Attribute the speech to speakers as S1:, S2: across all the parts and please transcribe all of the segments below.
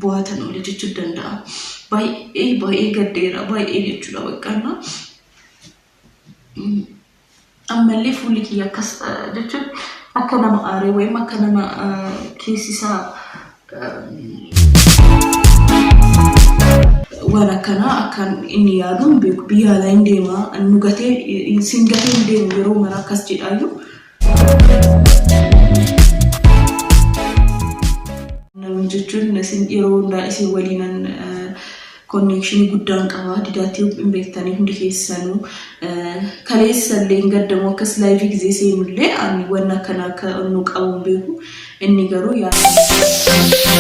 S1: bu'aatan oole jechuu danda'a. Baay'ee baay'ee gaddeera baay'ee jechuudha baqqaana. Ammallee fuulli kiyya akkas jechuun akka nama aaree wayim akka nama keessi isaa waan akkanaa akkan inni yaadu hin beeku. Biyya alaa hin deema nu gatee sin gatee hin deemu yeroo mara akkas jedhaayyuu. Namni jechuun isin yeroo hundaa isin waliinan konneekshinii guddaan qaba. Didaatti hin beektanii hundi keessanuu. Kaleessa illee hin gaddamu akkas laayivii gizee seenullee ani wanna akkana akka nu qabu hin beeku. Inni garuu yaada.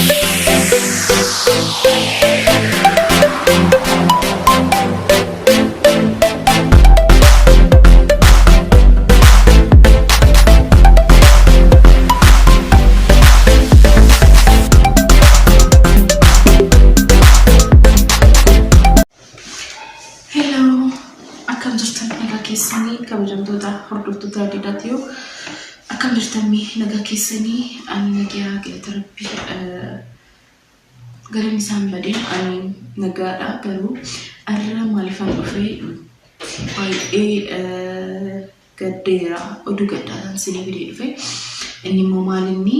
S1: Hello, akkam jirtan nagaa keessanii kabajamtoota hordoftoota Didaatiyoo akkam jirtan mee nagaa keessanii ani nagaa galata rabbii galanni isaan badeen ani nagaadha garuu har'a maaliifan dhufee baay'ee gaddeera oduu gaddaataan isinii fidee dhufe inni immoo maal inni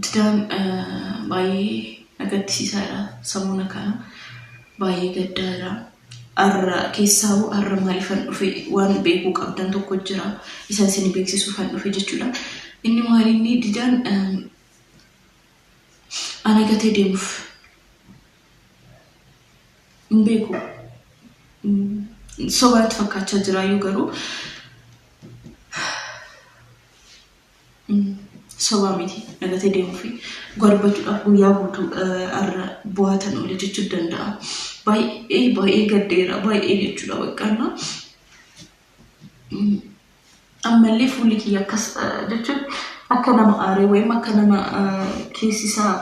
S1: Didaan baay'ee na gaddisiisaadha samoona kana baay'ee gaddaadha. Har'a keessaa'u har'a maaliifan dhufe waan beekuu qabdan tokko jira isa isin beeksisuufan dhufe jechuudha. Inni maali inni didaan ana gatee deemuuf hin beeku. Soba natti fakkaachaa jiraayyuu garuu Sobaa miti nagatee deemuufi dhugaa dubbachuudhaaf guyyaa guutuu har'a bu'aatan oole jechuu danda'a. Baay'ee baay'ee gaddeera baay'ee jechuudha baqqaana. Ammallee fuulli kiyya akkas jechuun akka nama aaree wayim akka nama keessi isaa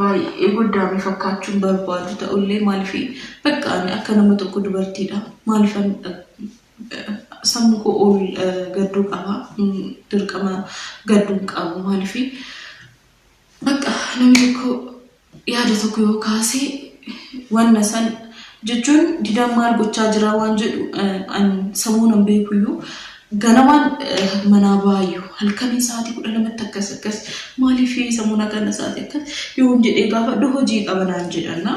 S1: baay'ee goddaame fakkaachuun barbaadu ta'ullee maaliif bakka ani akka nama tokko dubartiidha maaliifan sammuu koo ol gadduu qaba. Dirqama gadduu hin qabu. Maaliif bakka namni tokko yaada tokko yoo kaase wanna san jechuun didaan maal gochaa jira waan jedhu an sammuu nan beekuyyuu ganamaan manaa baayyu halkanii sa'aatii 12tti akkas akkas maaliif sammuun akkana sa'aatii akkas yoon jedhee gaafadhu hojii qaba naan jedhanna.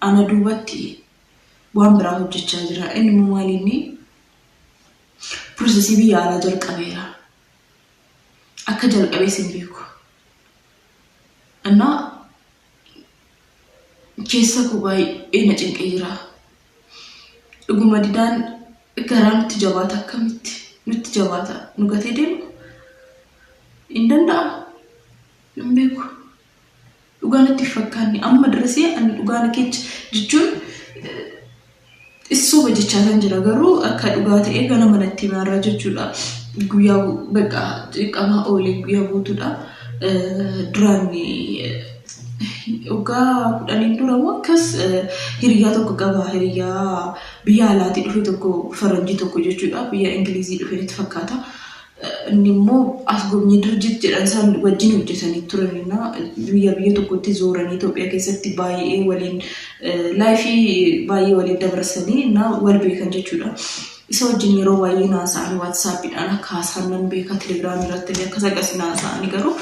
S1: Ana duubatti waan biraa hojjechaa jira. Inni immoo maali inni piroosesii biyya alaa jalqabeera. Akka jalqabees hin beeku. Innaa keessa koo baay'ee na cinqee jira. Dhuguma didaan garaa nutti jabaata akkamitti nutti jabaata nu gatee deema hin danda'amu hin beeku. Dhugaa natti hin fakkaanne amma dirasee ani dhugaa na kecha jechuun soba jechaa kan jira garuu akka dhugaa ta'ee ganama natti himaarra jechuudha. Guyyaa bakka xiqqamaa oolee guyyaa guutuudha. Duraan waggaa 10n dura moo akkas hiriyaa tokko qaba hiriyaa biyya alaatii dhufe tokko faranjii tokko jechuudha biyya Ingilizii dhufe natti fakkaata. Inni immoo asgobnyi dirjit jedhan isaan wajjin hojjetanii turanina biyya biyya tokkotti zooranii Itoophiyaa keessatti baay'ee waliin laayifii baay'ee waliin dabarsanii na wal beekan jechuudha. Isa wajjin yeroo baay'ee naasa'anii waatsaappiidhaan akka haasa'an nan beeka telegiraamii irratti illee akkas akkas naasa'anii garuu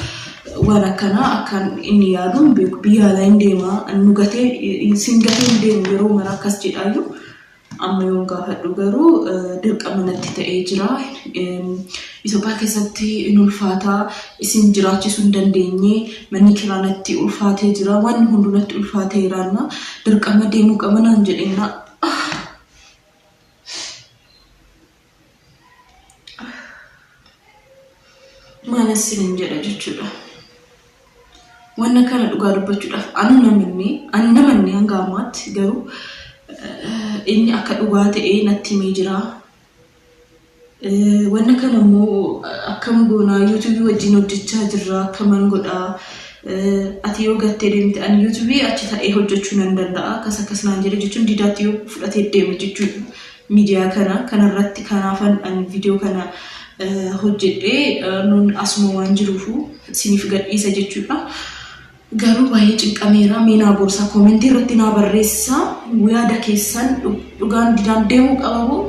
S1: waan akkanaa akkan inni yaadu hin beeku biyya alaa hin deema nu gatee sin gatee hin deemu yeroo mara akkas jedhaayyuu Amma yoon gaafadhu garuu dirqama natti ta'ee jira. Itoophiyaa keessatti in ulfaata, isin jiraachisuu hin dandeenye, manni kiraa natti ulfaatee jira, wanni hunduu natti ulfaateera na dirqama deemuu qaba naan jedheenna. Maal isiniin jedha jechuudha. Wanna kana dhugaa dubbachuudhaaf anu namanne ani namanne hanga ammaatti garuu inni akka dhugaa ta'ee natti himee jira. Wanna kana immoo akkam goonaa yuutuubii wajjin hojjechaa jirra akkaman godhaa ati yoo gattee deemte ani yuutuubii achi ta'ee hojjechuu nan danda'a akkas akkas naan jedhe jechuun didaatti yoo fudhatee deeme jechuudha. Miidiyaa kana kanarratti kanaafan ani viidiyoo kana Hojjedhee nun asuma waan jiruufu isiniif gadhiisa jechuudha. Garuu baay'ee cinqameera. Mee naa gorsaa koomentii irratti naa barreessaa yaada keessan dhugaan didaan deemuu qaba moo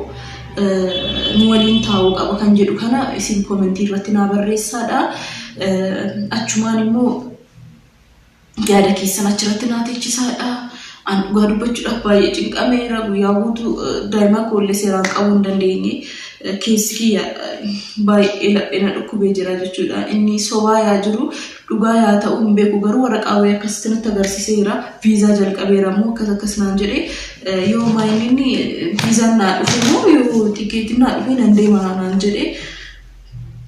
S1: nu waliin taa'uu qaba kan jedhu kana isin koomentii irratti naa barreessaadha. Achumaan immoo yaada keessan achirratti naa teechisaadha. An dhugaa dubbachuudhaaf baay'ee cinqameera. Guyyaa guutuu daa'ima koollee seeraan qabuu hin dandeenye. Keessi kiyya baay'ee laphee na dhukkubee jira jechuudha. Inni sobaa yaa jiru dhugaa yaa ta'u hin beeku garuu waraqaa wayii akkasitti natti agarsiiseera. Viizaa jalqabeera immoo akkas akkas naan jedhee yoo maayinni inni viizaan naa dhufe immoo yoo tikeetiin naa dhufe nan deema naan jedhee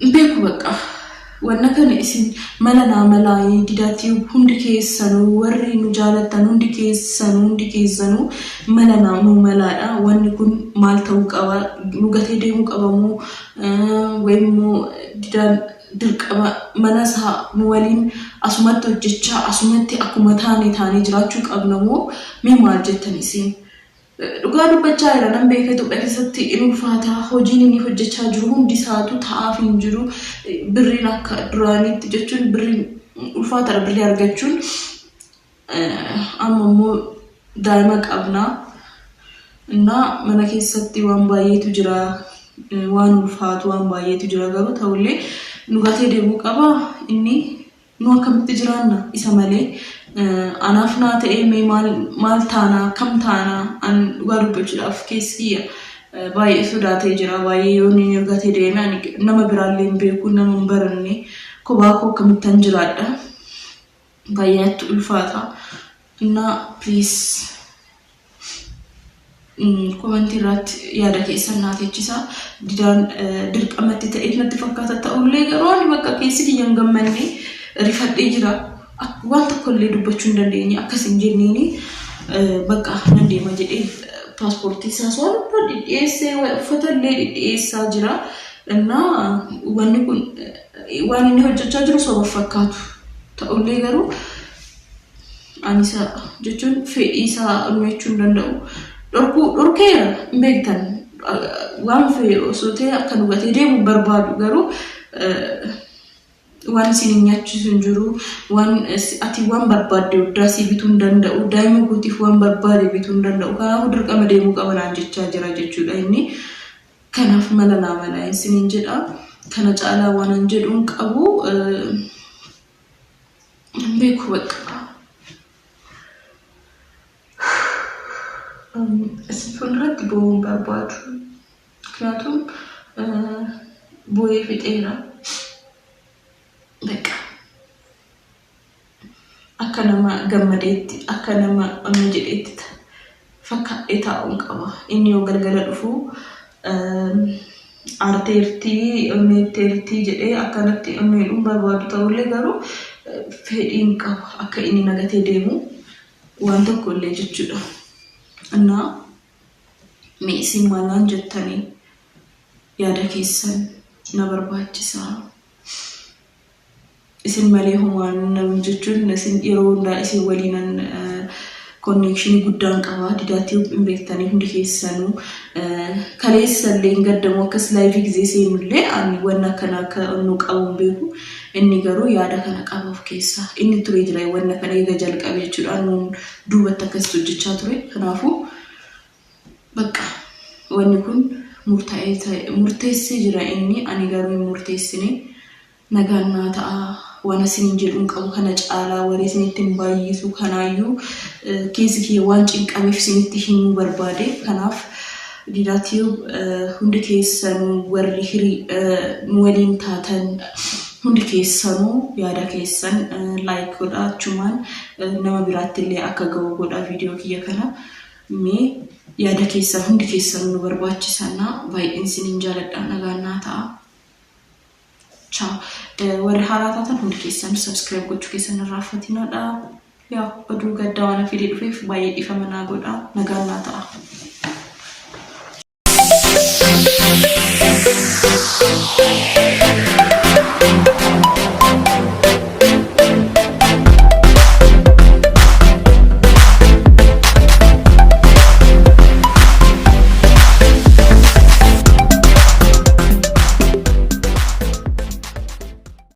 S1: hin beeku bakka. Wanna kana isin mala naa malaa didaatti hundi keessanuu warri nu jaalattan hundi keessanuu hundi keessanuu mala naa nu malaadha. Wanni kun maal ta'uu qaba? Nu gatee deemuu qaba moo wayimmoo didaan dirqama mana isaa nu waliin asumatti hojjechaa asumatti akkuma taane taanee jiraachuu qabna moo mee maal jettan isin? Dhugaa dubbachaa jira nan beeka Itoophiyaa keessatti in ulfaata hojiin inni hojjechaa jiru hundi isaatu ta'aaf hin jiru birriin akka duraaniitti jechuun birriin ulfaataadha birrii argachuun amma immoo daa'ima qabna innaa mana keessatti waan baay'eetu jira waan ulfaatu waan baay'eetu jira garuu ta'ullee nu gatee deemuu qaba inni nu akkamitti jiraanna isa malee anaaf naa ta'ee mee maal maal taanaa kam taanaa an dhugaa dubbachuudhaaf keessi kiyya baay'ee sodaatee jira baay'ee yoo inni nu gatee deeme ani nama biraallee hin beeku nama hin baranne kophaa koo akkamittan jiraadha baay'ee natti ulfaata innaa please komentii irratti yaada keessan naa teechisa. Didaan dirqamatti ta'e natti fakkaata ta'ullee garuu ani bakka keessi kiyya hin gammanne rifadhee jira. Waan tokko illee dubbachuu hin dandeenye akkas hin jenneeni bakka nan deema jedhee paaspoortii isaas waan hunda dhidhiyeessee uffata illee dhidhiyeessaa jira. Innaa wanni kun waan inni hojjechaa jiru soba fakkaatu ta'ullee garuu ani isa jechuun fedhii isaa dhumachuu hin danda'u. Dhorkuu dhorkeera hin beektan waan fedhe osoo ta'e akka nu gatee deemu barbaadu garuu waan isin hin nyaachisu hin jiru waan ati waan barbaadde uddaa si bituu hin danda'u daa'ima kootiif waan barbaade bituu hin danda'u kanaafuu dirqama deemuu qaba naan jechaa jira jechuudha inni. Kanaaf mala naa malaa isiniin jedha. Kana caalaa waan an jedhu hin qabu. Hin beeku bakka. Isin fuulduratti boo'uu hin barbaadu. ምክንያቱም boo'ee fixeera. Bakka akka nama gammadeetti akka nama onnee jedheetti fakkaadhee taa'uun qaba. Inni yoo galgala dhufu aarteertii onneetteertii jedhee akkanatti onneedhuun barbaadu ta'ullee garuu fedhiin qaba akka inni nagatee deemu waan tokko illee jechuudha. Innaa mee isin maal naan jettanii yaada keessan na barbaachisaa. Isin malee homaan nam jechuun isin yeroo hundaa isin waliinan connection guddaan qaba. Didaatti hin beektanii hundi keessanuu. Kaleessa illee hin gaddamu akkas live gizee seenullee ani wanna akkana akka nu qabu hin beeku. Inni garuu yaada kana qaba of keessaa. Inni ture jira wanna kana eega jalqabe jechuudha. Nuun duubatti akkasitti hojjechaa ture. Kanaafuu bakka wanni kun murteessee jira inni ani garuu hin murteessine. Nagaan naa ta'a waan isiniin jedhuun qabu kana caalaa waree isinitti hin baay'isu kanaayyuu keessi kiyya waan cinqameef isinitti himuu barbaade kanaaf Didaa Tube hundi keessanuu warri hirii nu waliin taatan hundi keessanuu yaada keessan like godhaa achumaan nama biraatti illee akka ga'u godhaa viidiyoo kiyya kana mee yaada keessan hundi keessanuu nu barbaachisanna baay'een isiniin jaaladha nagaan naa ta'a. Ciao. Warri haaraa taatan hundi keessan subscribe gochuu keessan irraa irraanfatinaadha. Yaa oduu gaddaa waan fidee dhufeef baay'ee dhiifama naa godha. Nagaan naa ta'a.